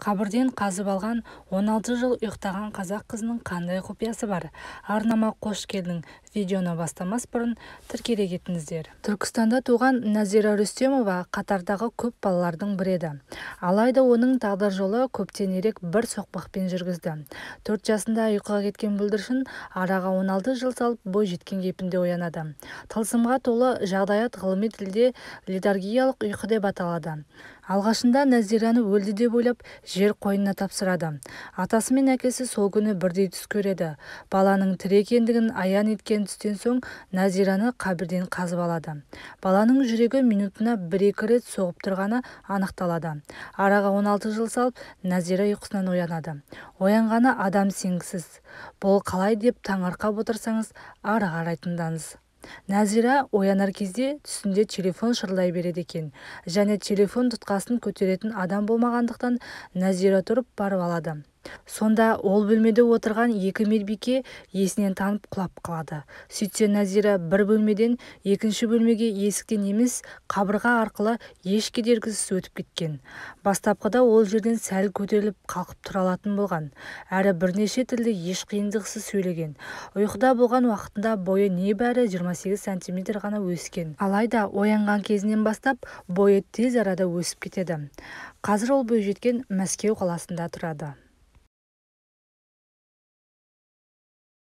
Қабірден қазып алған 16 жыл ұйықтаған қазақ қызының қандай құпиясы бар? Арнама қош келдің. Видеоны бастамас бұрын тіркеле кетіңіздер. Түркістанда туған Нәзира Рүстемова қатардағы көп балалардың бірі еді. Алайда оның тағдыр жолы көптен ерек бір соқпақпен жүргізді. 4 жасында ұйқыға кеткен бүлдіршін араға 16 жыл салып бой жеткен кейпінде оянады. Тылсымға толы жағдаят ғылыми тілде летаргиялық ұйқы деп аталады. Алғашында Нәзираны өлді деп ойлап, жер қойнына тапсырады. Атасы мен әкесі сол күні бірдей түс көреді. Баланың тірі екендігін аян еткен түстен соң Нәзираны қабірден қазып алады. Баланың жүрегі минутына 1-2 рет соғып тұрғаны анықталады. Араға 16 жыл салып, Нәзира ұйқысынан оянады. Оянғаны адам сенгісіз. Бұл қалай деп таңырқап отырсаңыз, ары қарай тыңдаңыз. Нәзира оянар кезде түсінде телефон шырылдай береді екен. Және телефон тұтқасын көтеретін адам болмағандықтан Нәзира тұрып барып алады. Сонда ол бөлмеде отырған екі медбике есінен танып құлап қалады. Сөйтсе Нәзира бір бөлмеден екінші бөлмеге есіктен емес, қабырға арқылы еш кедергісіз өтіп кеткен. Бастапқыда ол жерден сәл көтеріліп қалқып тұра алатын болған. Әрі бірнеше тілді еш қиындықсыз сөйлеген. Ұйқыда болған уақытында бойы небәрі 28 сантиметр ғана өскен. Алайда оянған кезінен бастап бойы тез арада өсіп кетеді. Қазір ол бойжеткен Мәскеу қаласында тұрады.